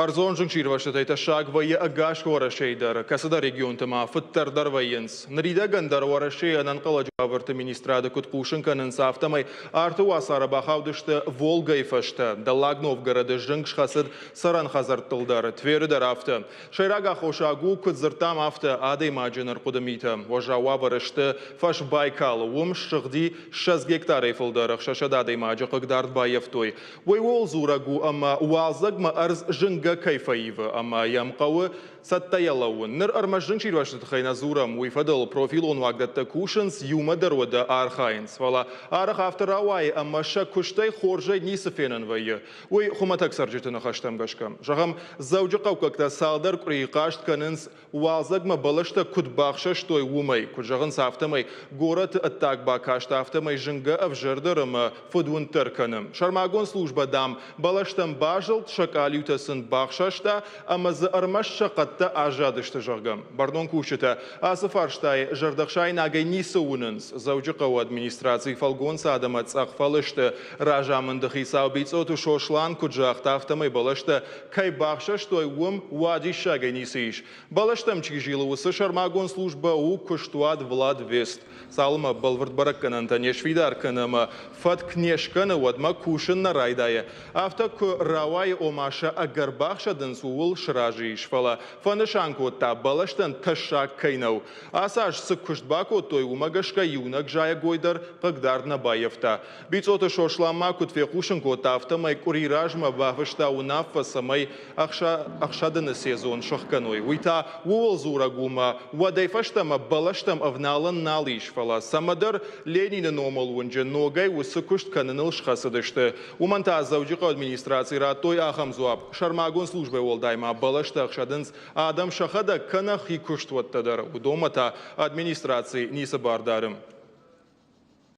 Ӕрдзон зынгсирвӕзтытӕй тӕссаг вӕййы ӕгас Уӕрӕсейы дӕр, кӕцыдӕр регионты ма фыддӕр дӕр вӕййынц. Ныридӕгӕн дӕр Уӕрӕсейы ӕнӕнхъӕлӕджы уавӕрты министрады куыд хъусын кӕнынц, афтӕмӕй арты уацары бахаудысты Волгӕйы фӕстӕ. Дӕллаг Новгороды зынг схӕцыд цӕрӕн хӕдзӕрттыл дӕр, Тверы дӕр афтӕ. Сӕйраг аххосаг у, куыд дзырдтам, афтӕ, адӕймаджы ӕнӕрхъуыды митӕ. Уӕззау уавӕры сты Фӕсбайкалы, уым ссыгъди 20 гектарӕй фылдӕр, 600 адӕймаджы хъыгдард баййӕфтой. Уый ууыл дзурӕг у, ӕмӕ уалдзӕгмӕ ӕрдз зынгӕ кӕй фӕивы ӕмӕ йӕм хъӕуы цӕттӕйӕ лӕууын. Ныр ӕрмӕст зынгсирвӕзты тыххӕй нӕ дзурӕм, уый фӕдыл профилон уагдӕттӕ кусынц, иумӕ дӕр уӕдӕ архайынц. Фӕлӕ арӕх афтӕ рауайы, ӕмӕ сӕ куыстӕй хорзӕй ницы фенӕн вӕййы. Уый хуымӕтӕг цӕрджыты ныхӕстӕм гӕсгӕ. Зӕгъӕм, дзӕуджыхъӕуккӕгтӕ цалдӕр къуырийы хъаст кӕнынц уалдзӕгмӕ бӕлӕстӕ куыд бахсӕстой, уымӕй. Куыд зӕгъынц, афтӕмӕй горӕты ӕддаг бакаст афтӕмӕй зынгӕ ӕвзӕрдӕр ӕмӕ фыдуынддӕр кӕны. Сӕрмагонд службӕ, дам, бӕлӕстӕм базылд, сӕ къалиутӕ сын бахсӕста ӕмӕ дзы ӕрмӕст сӕ хъӕдтӕ аззадысты, зӕгъгӕ. Бӕрнон кусджытӕ ацы фарстайы зӕрдӕхсаинагӕй ницы уынынц. Дзӕуджыхъӕуы администрацийы фӕлгонцад ӕмӕ цъӕх фӕлысты разамынды хицау Бицъоты Сослан куыд загъта, афтӕмӕй бӕлӕстӕ кӕй бахсӕстой, уым уадиссагӕй ницы ис. Бӕлӕстӕм чи зилы, уыцы сӕрмагонд службӕ у куыстуат Владвест. Цалынмӕ бӕлвырд бӕрӕггӕнӕнтӕ не сфидар кӕны ӕмӕ фӕтк не скӕны, уӕдмӕ кусын нӕ райдайы. Афтӕ куы рауайы, ома сӕ ӕгӕр бахсӕдынц, ууыл сразы ис. Фӕлӕ фӕнысан кодта, бӕлӕстӕн тӕссаг кӕй нӕу. Ацы аз цы куыст бакодтой, уымӕ гӕсгӕ иунӕг зайӕгой дӕр хъыгдард нӕ баййӕфта. Бицъоты Сослан ма куыд фехъусын кодта, афтӕмӕй къуыри размӕ бафыста уынаффӕ, цӕмӕй ӕхсӕдыны сезон сӕхгӕной. Уый та ууыл дзурӕг у, ӕмӕ уӕдӕй фӕстӕмӕ бӕлӕстӕм ӕвналӕн нал ис, фӕлӕ цӕмӕдӕр Ленины номыл уынджы ногӕй уыцы куыст кӕныныл схӕцыдысты. Уымӕн та Дзӕуджыхъӕуы администрацийы радтой ахӕм дзуапп: сӕрмагонд службӕйы уӕлдай ма бӕлӕстӕ ӕхсӕдынц адӕм сӕхӕдӕг кӕнӕ хи куыстуӕттӕ дӕр, уыдонмӕ та администраци ницы бар дары.